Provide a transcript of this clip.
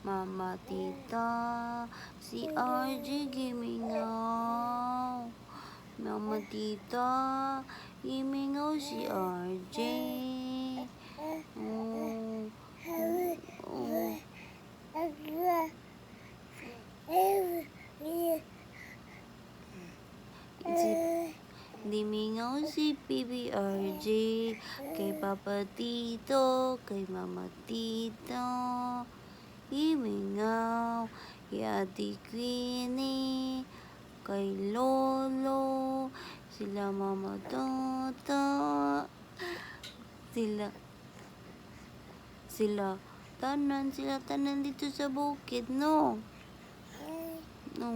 Mama, Tita, si RJ gimingaw. Mama, Tita, gimingaw si RJ. Oh. Si Gimingaw si PBRJ kay Papa, Tito, kay Mama, Tito. Gimingaw kay Ate Queenie, kay Lolo, sila Mama Tata, sila sila tanan, sila tanan dito sa bukid, no? No.